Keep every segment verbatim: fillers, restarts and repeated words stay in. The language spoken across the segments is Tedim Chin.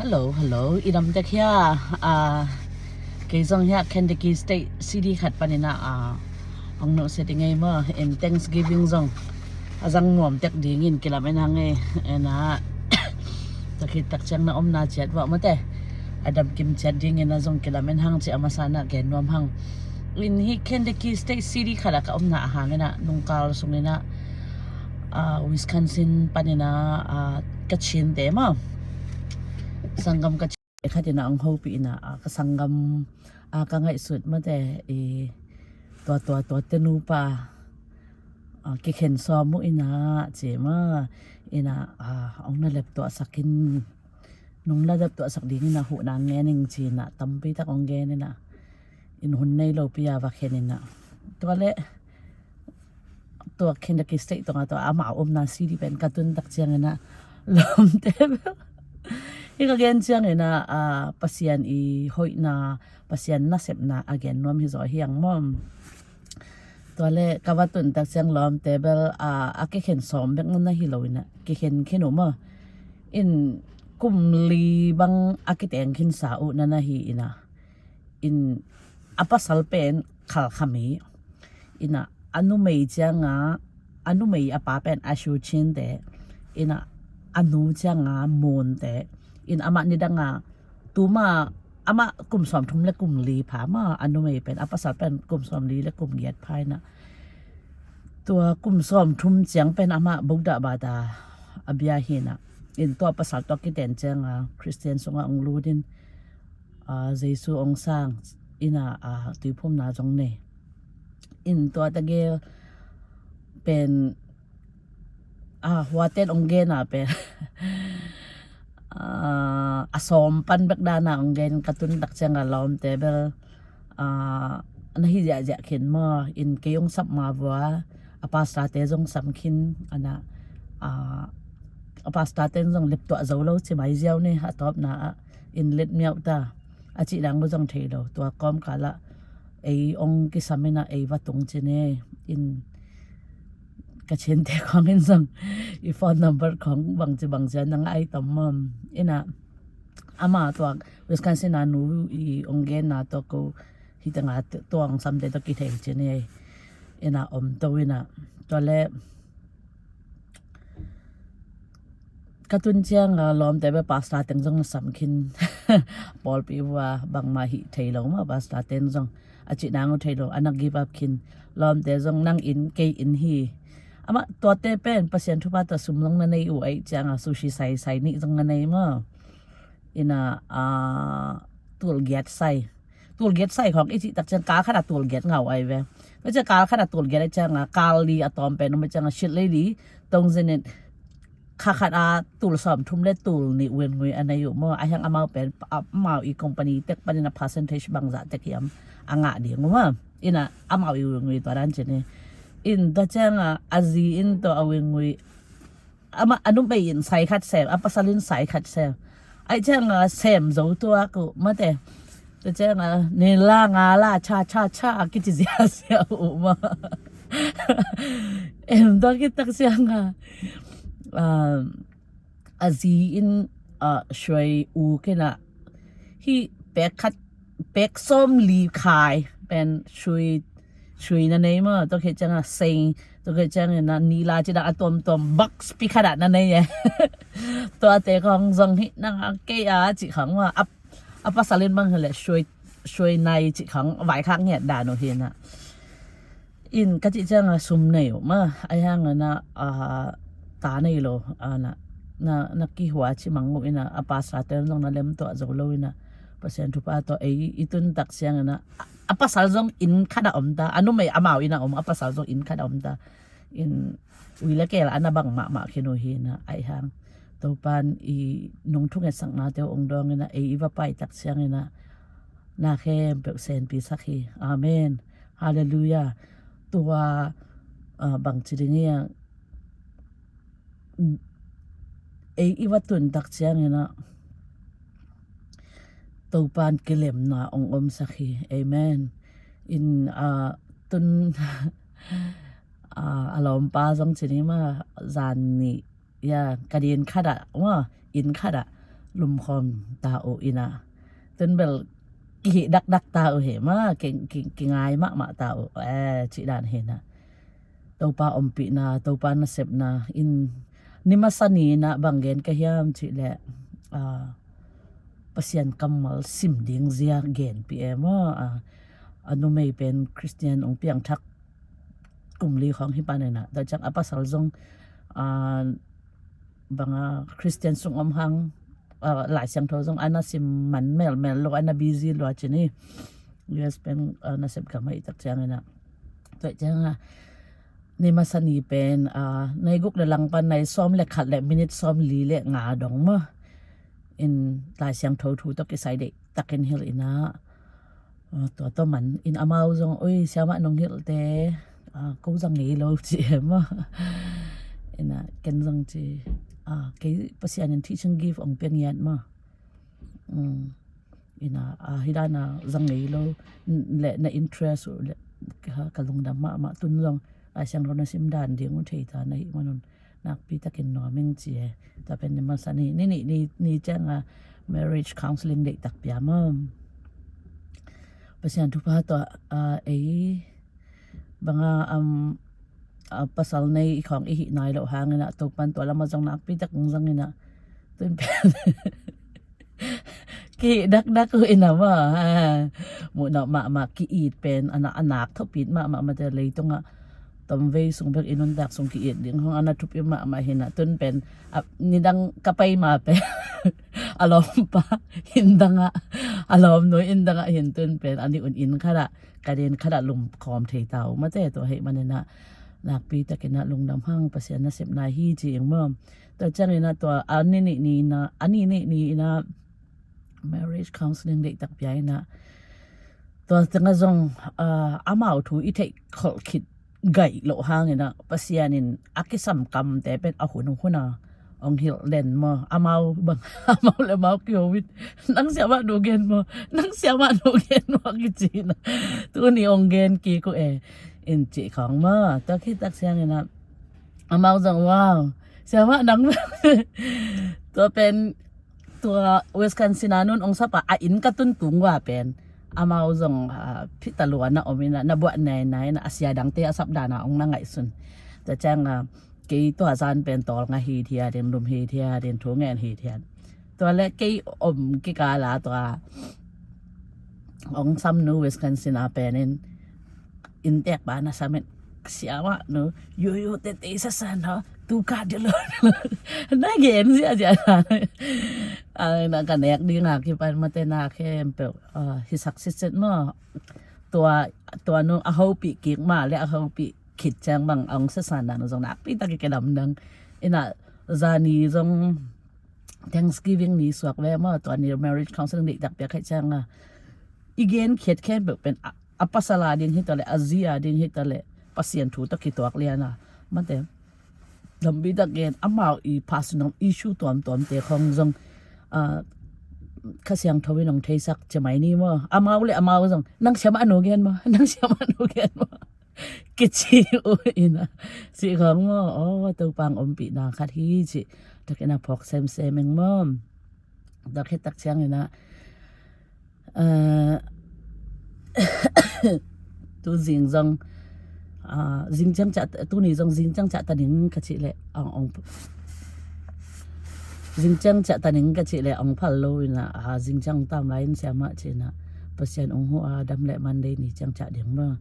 Hello, hello. I dam tek hia? Ah, kei zong hia Kentucky State City khat panin ah, ah, ong nusia ding ei maw. In Thanksgiving zong a zang nuam tek dingin kilamen hang ei. Ena, takhi tak ciang na omna ciat vah mate. A dam kim ciat dingin a zong kilamen hang ci a masa na gen nuam hang. In hi Kentucky State City khat a ka omna a hangin ah nungkal sungin ah, ah, Wisconsin panin ah, ah, ka chin te maw. Sanggam ka chin khat in ah ong hopih in ah, ah, ka sanggam, ah, ka ngaihsut mate i tua, tua, tua te nupa, ah, kikhen sawm uh in ah ci maw. In ah, ah, ong na lep tuah sak in, nung la dap tuah sak dingin ah huhna ngen ing ci in ah tampi tak ong gen in ah in hun nei lo pi a va khen in ah. Tua le tua Kentucky State tungah tua amau omna city pen ka tun tak ciangin ah lawmte bel hi ka gen ciangin ah, ah, Pasian i hoihna, Pasian nasepna a gen nuam hi zaw hiang maw. Tua le ka va tun tak ciang lawmte bel, ah, a kikhen sawm bek na na hi lo in ah kikhen khin uh maw. In kum li bang a kiteng khin sa uh na na hi in ah. In a pasal pen Khalkhami. In ah a numei cianga, a numei a pa pen Ashu Chin te. In ah a nu cianga Mun te. In amah nidanga tuma amah kum sawm thum le kum li pha maw, a numei pen, a pasal pen kum sawm li le kum giat pha in ah. Tua kum sawm thum ciang pen amah Buddha bata a bia hi in ah. In tua pasal tua kiten cianga Christian sungah ong lut in, ah, Jesu ong sang in ah, ah, tuiphumna zong nei. In tua ta gel pen, ah, huaten ong gen a pen, ah, a sawm pan bek dana ong gen ka tun tak cianga lawmte bel, ah, na hi ziahziah khin maw. In kei ong sam ma vua, a pastor te zong sam khin, ana, ah, a pastor ten zong lep tuah zo lo ci mai ziau ni, a tawpna ah in let miauh ta. A cih dang uh zong thei lo, tua kawmkal ah ei ong kisam in ah ei va tung ci ni. In ka chin te khawng in zong i phone number khawng bangci bangci a nang ai tam maw. In ah ama tua Wisconsin a nu i ong genna tua ko hi tanga tua ong sam te tua kithei ci ni. In ah om to in ah tua le ka tun cianga lawmte bel pastor teng zong na sam khin. Pawlpi vua bangmah hih thei lo maw, pastor ten zong a cih nang uh thei lo, a na give up khin. Lawmte zong nang in kei in hi. Amah tuate pen Pasian thupha tua sum zong na nei uh aih cianga sushi sai sai nih zong na nei maw. In ah, ah, tul giat sai. Tul giat sai khawng i cih tak ciang kal khat a tul giat ngau ai ve. Tua ciang kal khat a tul giat ai cianga kal li a tawm pen om ai cianga shit lei li tong zin in kha khat a tul sawm thum le tul nih win ngui a nei uh maw. A hiang amau pen, amau i company tek panin a percentage bangzah tek hiam a ngah ding uh maw. In ah amau i win ngui tua dan ci ni. In tua cianga a zi in tua a win ngui amah a numei in sai khat sem, a pasal in sai khat sem. Ai cianga sem zo tuak uh mate. Tua cianga nen la nga la cha cha cha kici ziazia uh maw. Em tua khit tak cianga, um, a zi in, uh, suai u kina hi pek khat, pek sawm li khai pen sui, sui na nei maw. Tua khit cianga seng, tua khit cianga na nila ci dang a tuamtuam box pi khat ah na nei e. Tuate khawng zong hi nang a kei a cih khawng maw. A, a pasal in bang hi le sui, sui nai cih khawng vaikhak ngiat dan uh hi na. In ka cih cianga sum nei uh maw, a hiang a na, a, ta nei lo, a na, na, na kihua ci mang uh ina, a pastor ten zong na lem tuah zo lo ina, Pasian thupha tawh ei i tun tak ciang ina, a, a pasal zong inn khat a om ta, a numei amau ina om, a pasal zong inn khat a om ta. In ui le kei la a na bang mahmah khin uh hi na, a hiang Topan i nung thungetsaknate uh ong dawng ina, ei i va pai tak ciang ina, na khempeuh senpi sak hi. Amen. Halleluiah. Tua, ah, bangci ding hiang, ei i va tun tak ciang ina, Topan kilemna ong omsak hi. Amen. In, ah, tun, ah, a lawmpa zong ci ni maw, zan nih, ya, ka din khat ah, maw, inn khat ah, lumkhawm ta uh ina. Tun bel kihih dakdak ta uh hi ma, ki, ki, kingai mahmah ta uh, eh, cih dan hi na. Topa ompihna, Topa nasepna in ni masa ni na bang gen ka hiam cih leh, ah, Pasian kammal sim ding zia genpih e maw. Ah, a numei pen Christian ong piangthak kum li khawng hi pan ina. Tua ciang a pasal zong, ah, banga Christian sung om hang, ah, Lai Siangtho zong ana sim man melmel lo, ana busy lua ci ni. U S pen, ah, nasep gam ahih tak ciang ina. Tua ciang a ni masa ni pen, ah, nai guk le lang pan nai sawm le khat le minute sawm li le nga dong maw. In Lai Siangtho thu tawh kisai deih takin hilh ina. Ah, tua tawh man in amau zong, oi, siamah nong hilhte, ah, ko zang ngei lo ci e maw. Ina, ken zong ci, ah, kei Pasian in teaching gift ong pia ngiat maw. Um, ina, ah, hi dan a zang ngei lo, n-, le na interest uh le, ka, ka lungdam mahmah tun zong, Lai Siangtho na sim dan ding uh thei ta na hih manun. Nakpi takin nuam ing ci e. Tua pen ni masa ni, ni, ni, ni, ni ciang a marriage counseling deih tak pia maw. Pasian thupha tua, ah, ei, banga, um, ah, pasal nei i khawng i hih nai loh hang ina, Topan tua lama zong nakpi tak ong zang ina. Tun pen kihih dakdak uh ina maw, ha. Muh nawh mahmah ki-it pen, a na, a nak thopit mahmah mate leitungah. Tomvei sung bek i nuntak sung ki-it ding hong ana thupi mahmah hi na. Tun pen, a, nidang ka pai ma pen a lawmpa inn dangah, a lawmnu inn dangah hin tun pen a nih un inn khatah, ka din khatah lumkhawm thei ta uh mate, tua hih man ina nakpi takin a lungdam hang, Pasian nasepna hi ci ing maw. Tua ciang ina tua a ni nih ni ina, a ni nih ni ina marriage counseling deih tak pia ina. Tua tengah zong, ah, amau thu i theih kholh khit gaih loh hang ina, Pasian in a kisam kamte pen a hun hun a ong hilh den maw. Amau bang, amau le amau kiho in, nang siamah nu gen maw, nang siamah nu gen maw kici ina. Tuni ong gen kik uh e, in cih khawng maw. Tua khit tak ciang ina amau zong, wow, siamah nang. Tua pen, tua Wisconsin a nun ong sap a, a inn ka tun tung ua pen amau zong, ah, phita luan a om ina, na buah nai nai ina, a sia dangte a sap dan a ong na ngaihsun. Tua ciang a, kei tua zan pen tawlnga hithiat in, lum hithiat in, thu ngen hithiat. Tua le kei om kikal a tua ong samnu Wisconsin a pen in, inntek pa na sam in, siamah nu, yo yo te te sa sa no, tu ka de lo. Na gen zia zia na. Ai, na ka nek ding a kipan mate na khempeuh, ah, hi sak sitset maw. Tua, tua nu a hopih kik ma le a hopih khit ciang bang ong sa sa na nu zong nakpi tak i kedam dang. Ina zani zong Thanksgiving ni suak ve maw, tua ni marriage counseling deih tak pia khit ciang a, i gen khiat khempeuh pen a, a pasal a ding hi ta le, a zi a ding hi ta le, Pasian thu tawh kituak lian a, mate. Dampi tak gen, amau i personal issue tuamtuamte khong zong, ah, Kha Siangtho in ong theisak ci mai ni maw. Amau le amau zong, nang siamah nu gen maw, nang siamah nu gen maw, kici uh ina. Cih khong maw, aw, Topa ong ompihna khat hi cih tak ina phawk semsem ing maw. Tua khit tak ciang ina, ah, tu zing zong, ah, zing ciang ciah, tuni zong zing ciang ciah ta ning ka cih leh, ong, ong, zing ciang ciah ta ning ka cih leh ong phal lo ina, ah, zing ciang tam lai in siamah ci ina, Pasian ong huh a, dam le Monday ni ciang ciah ding maw.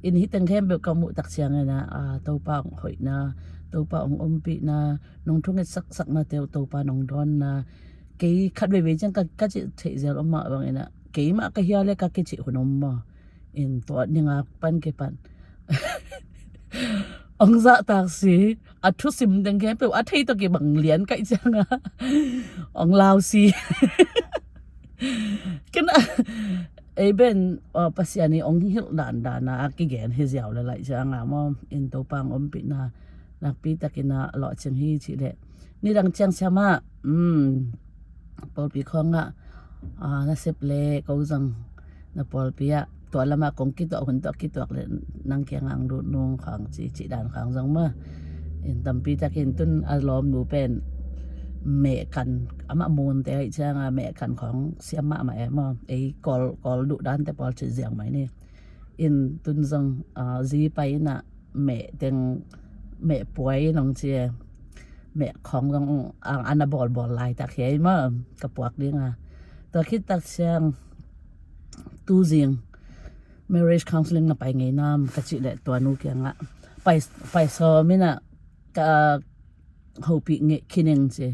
In hi teng khempeuh ka muh tak ciang ina, ah, Topa ong hoihna, Topa ong ompihna, nong thunget saksakna te uh Topa nong dawnna, kei khat veivei ciang ka, ka cih theih zel om mah bang ina, keimah ka hia le ka kicih hun om maw. In tua ning a pan kipan ong zahtak si, a thusim deng khempeuh a thei tawh kibang lian kaih ciang a, ong lau si. Ken a, ei ben, ah, Pasian i ong hilh dan dan a kigen hi ziau le laih ciang a maw. In Topa ong ompihna nakpi takin a lawhcing hi cih leh, nidang ciang siamah, um, pawlpi khawngah, ah, nasep le ko zang na pawlpi ah tua lamah kong kituak, hun tawh kituak le nang kiangah ang lut nung khang ci, cih dan khang zong maw. In tampi takin tun a lawmnu pen mehkan, amah munte ahih cianga mehkan khawng siam mahmah e maw. Ei kawl, kawl duh dante pawl ci ziau mai ni. In tun zong, ah, zi pai inah meh teng, meh puai nong ci e. Meh khawng zong, ah, ana bawlbawl laitak hi ei maw, ka puak dinga. Tua khit tak ciang tu zing marriage counseling na pai ngei nam ka cih leh tua nu kiangah pai, pai sawm inah ka hopih ngei khin ing ci.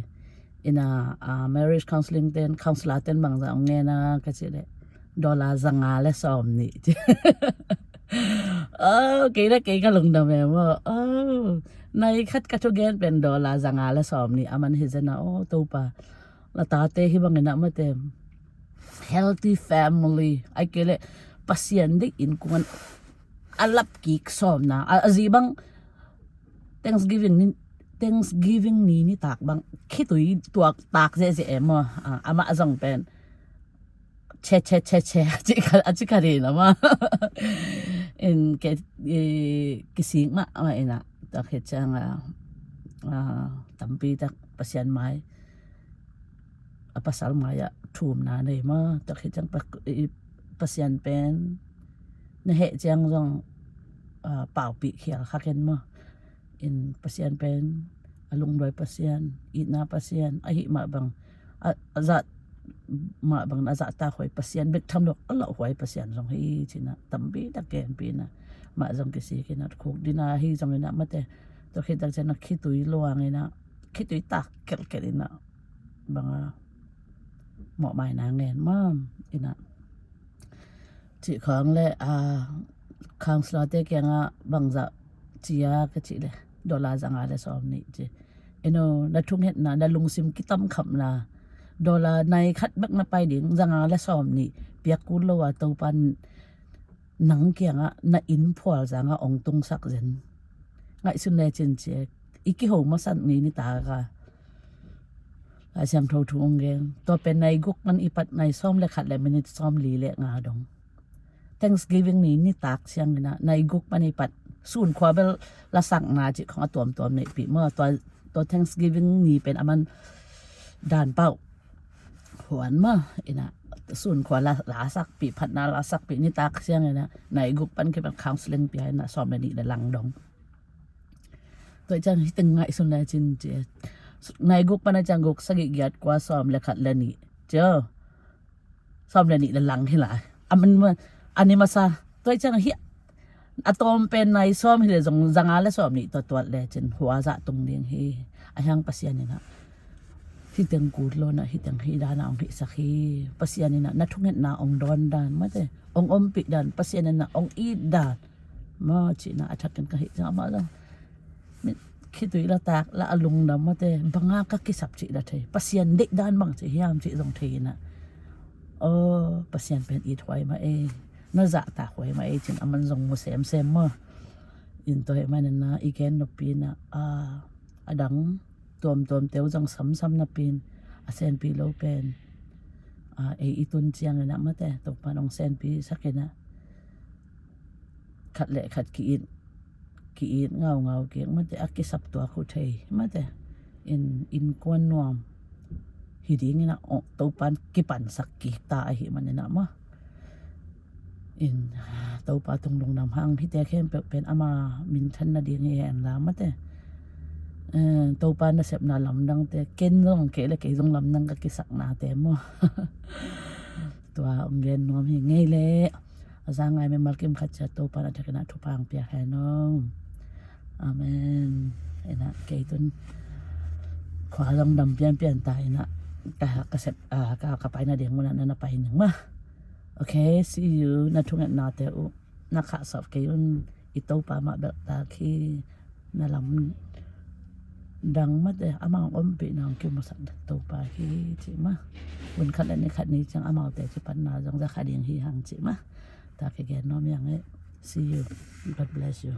Inah, ah, marriage counseling ten, counselor ten bangzah hong ngen a ka cih leh dollar zanga le sawm nih ci. Oh, kei le kei ka lungdam e maw. Oh, nai khat ka thugen pen dollar zanga le sawm nih a man hi zen a, oh, Topa. Na tate hih bangin ah mate, healthy family, ahih kei leh Pasian deih innkuan a lap kik sawmna, a, a zi bang Thanksgiving ni, Thanksgiving ni nitak bang khitui tuak tak zehzeh e maw. Ah, amah zong pen che che che che a ci kha, a ci kha ding a maw. In ke, i, kisik mahmah inah tua khit ciang a, ah, tampi tak Pasian mai, a pasal mai-ah thumna nei maw. Tua khit ciang pa-, i, Pasian pen na heh ciang zong, ah, paupih khial kha ken maw. In Pasian pen a lungduai Pasian, itna Pasian, ahih mah bang a, a zah mah bang a zahtak huai Pasian bek tham lo a lauhuai Pasian zong hi cinah tampi tak genpi inah mah zong kisik inah khuk dina hi zong inah mate. Tua khit tak ciang a khitui luang inah, khitui tak kelhkelh inah banga mawhmaina ngen maw inah cih khawng le, ah, counselor te kiangah bangzah ci a ka cih le dollar zanga le sawm nih ci. Eno, na thungetna, na lungsim kitamkhamna, dollar nai khat bek na pai ding zanga le sawm nih piak kul lo a Topan nang kiangah na inn phual zangah ong tungsak zen. Ngaihsun le cin ci e, i kiho masak ni nitak a Lai Siangtho thu ong gen. Tua pen nai guk pan i pat nai sawm le khat le minit sawm li le nga dong. Thanksgiving ni nitak ciang inah nai guk pan i pat sunkhua bel lasakna cih khawng a tuamtuam neihpih maw. Tua, tua Thanksgiving ni pen a man dan pau huan maw inah sunkhua la, lasakpih, phatna lasakpih nitak ciang inah nai guk pan kipan counseling pia inah sawm le nih le lang dong. Tua ciang hih teng ngaihsun le cin ci e. Nai guk pan a ciang guk, sagih, giat, kua, sawm le khat le nih ci e. Sawm le nih le lang hi lai. A man ma, a ni masa. Tua ciang hih a tawm pen nai sawm hi le zong zanga le sawm nih tua tuat le cin hua zah tung ding hi. A hiang Pasian inah hih teng kul lo inah hih teng hih dan a ong hihsak hi. Pasian inah na thungetna ong dawn dan mate, ong ompih dan, Pasian inah ong it dan maw cinah a thakin ka hih ciang amah zong khitui la tak la a lungdam mate, banga ka kisap cih la thei, Pasian deih dan bang ci hiam cih zong thei inah. Oh, Pasian pen it huai mah ei, na zahtak huai mah ei cin a man zong mu semsem maw. In tua hih man inah i gen noppi inah, ah, a dang tuamtuam teu zong samsam napi in a senpi lo pen, ah, ei i tun ciang inah mate Topan ong senpi sak inah khat le khat ki-it, ki-it ngaungau kik mate, a kisap tuak uh thei mate. In, innkuan nuam hi ding inah, oh, Topan kipansak kik ta ahih man inah maw. In, Topa tung lungdam hang, hihte khempeuh pen ama minthan nading hi hen la mate. Eh, Topa nasepna lamdangte ken zong kei le kei zong lamdang ka kisaknate maw. Tua ong gen nuam hi ngei le. A za ngai mimal kim khat ciat Topa na thakin ah thupha ang piak hen aw. Amen. Inah kei tun khua zong dam pianpian ta inah ka, ka sep, ah, ka, ka pai nading munah na na pai ning mah. Okay, see you. Na thungetnate uh na khahsawp kei un. I Topa mah belhtak hi. Na lam dang mate, amah ong ompihna ong kimusak Topa hi cih mah. Hun khat le ni khat ni ciang amaute ci panna zong za kha ding hi hang cih mah. Ta kigen nuam hi ang e. See you. God bless you.